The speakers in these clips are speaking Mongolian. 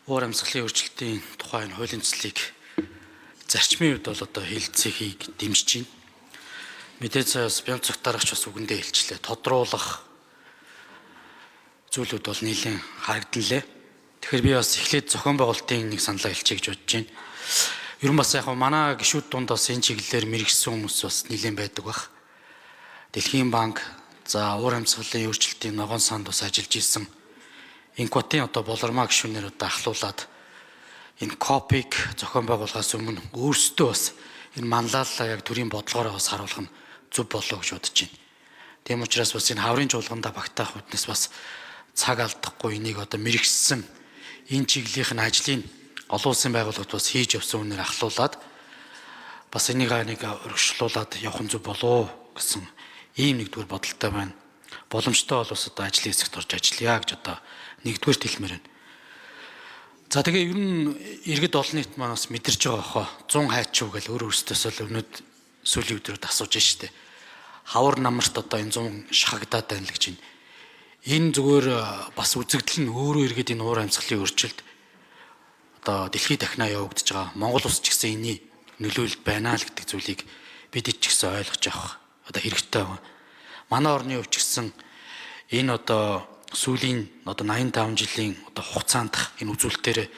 Уур амьсгалын өөрчлөлтийн тухай энэ хуулийн төслийг зарчмын хувьд бол одоо хэлэлцээхийг дэмжиж байна. Мэдээж бас бямц цогтарагч бас үгэндээ хэлчлээ. Тодруулах зүйлүүд бол нэлээд харагдан лээ. Тэгэхээр би бас эхлээд зохион байгуулалтын нэг саналаа хэлчихье гэж бодож байна. Ер нь бас яг манай гишүүд дунд бас энэ чиглэлээр мэрэгсэн хүмүүс бас нэлээд байдаг бах. Дэлхийн банк, за уур амьсгалын өөрчлөлтийн ногоон санд бас ажиллаж исэн Инкватын одоо болормаа гишүүнээр одоо ахлуулаад энэ копиг зохион байгуулахаас өмнө өөрсдөө бас энэ манлайллаа яг төрийн бодлогоороо бас харуулах нь зөв болоо гэж бодож байна. Тийм учраас бас энэ хаврын чуулгандаа багтаах үднэс бас цаг алдахгүй энийг одоо мэрэгссэн энэ чиглэлийн ажлыг олон улсын байгууллагад бас хийж явсан үнээр ахлуулаад бас энийг нэг өргөжлүүлээд явах нь зөв болоо гэсэн ийм нэгдүгээр бодолтой байна. Боломжтой бол бас одоо ажлын хэсэгт орж ажиллая гэж одоо нэгдүгээр хэлмээр байна. За тэгээ ер нь иргэд олон нийт маань бас мэдэрч байгаа бохоо 100 хайчуу гэл өөр өөрсдөөсөө л өнөд сүүлийн өдрүүд асууж штэ. Хавар намарт одоо энэ 100 шахагдаад байна л гэж байна. Энэ зүгээр бас үзэгдэл нь өөрөө иргэд энэ уур амьсгалын өөрчлөлт одоо дэлхийд дахнаа явагдаж байгаа. Монгол улс ч гэсэн энэний нөлөөлөлт байна л гэдэг зүйлийг бид ч гэсэн ойлгож авах одоо хэрэгтэй байна. Манай орны хувьд ч гэсэн энэ одоо сүүлийн одоо 85 жилийн одоо хугацаанд энэ үзүүлэлтээр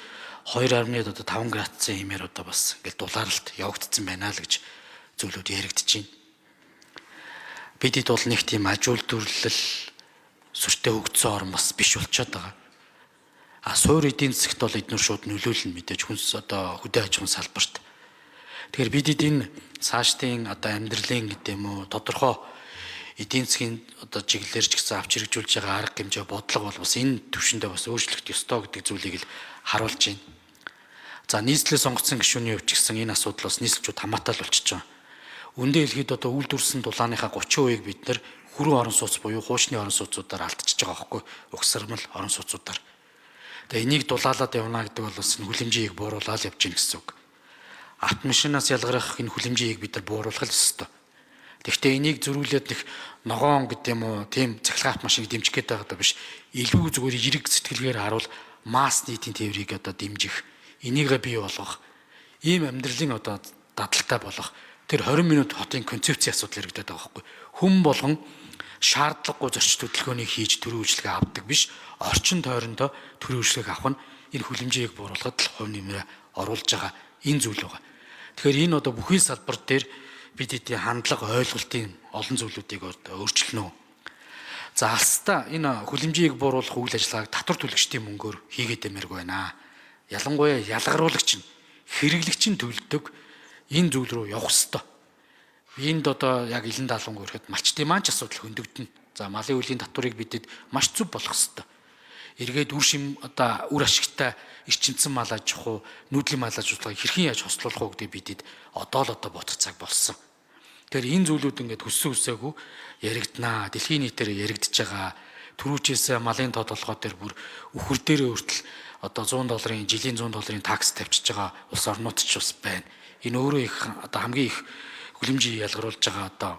2.5 градусын хэмээр одоо бас ингээл дулаалалт явагдсан байна л гэж зүйлүүд яригдж байна. Бидэд бол нэг тийм аж үйлдвэрлэл сүртэй хөгжсөн орн бас биш болчиход байгаа. А суур эдийн засагт бол эднүр шууд нөлөөлнө мэдээж хүнс одоо хөдөө аж ахуйн салбарт. Тэгэхээр бидэд энэ цаашдын одоо амьдралын гэдэг юм уу тодорхой эдийн засгийн одоо чиглэлээр ч гэсэн авч хэрэгжүүлж байгаа арга хэмжээ бодлого бол бас энэ төвшөндөө бас өөрчлөгдөх ёстой гэдэг зүйлийг л харуулж байна. За нийслэлээ сонгоцсон гишүүний хувьд ч гэсэн энэ асуудал бас нийслэлчүүд хамаатай л болчихж байгаа. Үндэ хэлэхэд одоо үйлдвэрлэсэн дулааныхаа 30%-ийг бид нэр хүрэн орон сууц буюу хуучны орон сууцуудаар алдчихж байгаа байхгүй угсармал орон сууцуудаар. Тэгээ энийг дулаалаад явна гэдэг бол бас хүлэмжийг бууруулаад явж гин гэсэн үг. Автомашинаас ялгарах энэ хүлэмжийг бид нар бууруулах л ёстой. Тэгэхдээ энийг зөрүүлээд нэг ногоон гэдэг юм уу тийм цахилгаан автомашиныг дэмжих гээд байгаа даа биш. Илүү зүгээр эрэг сэтгэлгээр харуул масс нийтийн тээврийг одоо дэмжих, энийгээ бий болгох, ийм амьдралын одоо дадалтай болох тэр 20 минут хотын концепцийн асуудал яригдаад байгаа байхгүй. Хүн болгон шаардлагагүй зорч хөдөлгөөнийг хийж төрийн үйлчилгээ авдаг биш. Орчин тойрондоо төрийн үйлчилгээг авах нь энэ хүлэмжийг бууруулахад л хувь нэмрээ оруулж байгаа энэ зүйл байгаа. Тэгэхээр энэ одоо бүхий салбар дээр бид эдийн хандлага ойлголтын олон зүйлүүдийг өөрчилнө. За алстаа энэ хүлэмжийг бууруулах үйл ажиллагааг татвар төлөгчдийн мөнгөөр хийгээд дэмэргүй байна. Ялангуяа ялгаруулагч нь хэрэглэгч нь төлдөг энэ зүйл рүү явах ёстой. Энд одоо яг илэн даалгавгүй ирэхэд малчдын маань ч асуудал хөндөгдөнө. За малын үлийн татварыг бидэд маш зөв болох ёстой. Эргээд үр шим одоо үр ашигтай эрчимцэн мал аж ахуй, нүүдлийн мал аж ахуйг хэрхэн яаж хослуулах уу гэдгийг бидэд одоо л одоо бодох цаг болсон. Тэгэхээр энэ зүйлүүд ингээд хүссэн үсээгүй яригднаа. Дэлхийн нийтээр яригдж байгаа. Түрүүчээс малын тоо толгой дээр бүр үхэр дээрээ хүртэл одоо 100 долларын жилийн 100 долларын такс тавьчихж байгаа улс орнууд ч бас байна. Энэ өөрөө их одоо хамгийн их хүлэмжийг ялгаруулж байгаа одоо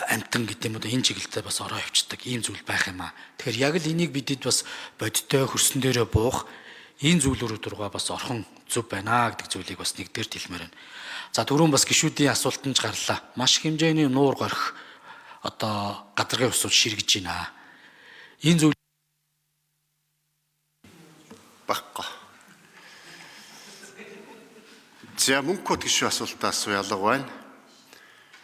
амтан гэдэг юм уу энэ чиглэлдээ бас ороо явцдаг ийм зүйл байх юм аа. Тэгэхээр яг л энийг бидэд бас бодиттой хөрсөн дээрээ буух энэ зүйлүүд рүүгээ бас орхон зөв байна гэдэг зүйлийг бас нэгдүгээр хэлмээр байна. За түрүүн бас гишүүдийн асуулт нь ч гарлаа. Маш их хэмжээний нуур горих одоо гадаргын усууд ширгэж байна. Энэ зүйл баггүй. За мөнхөд гишүү асуултаа асуу ялга байна.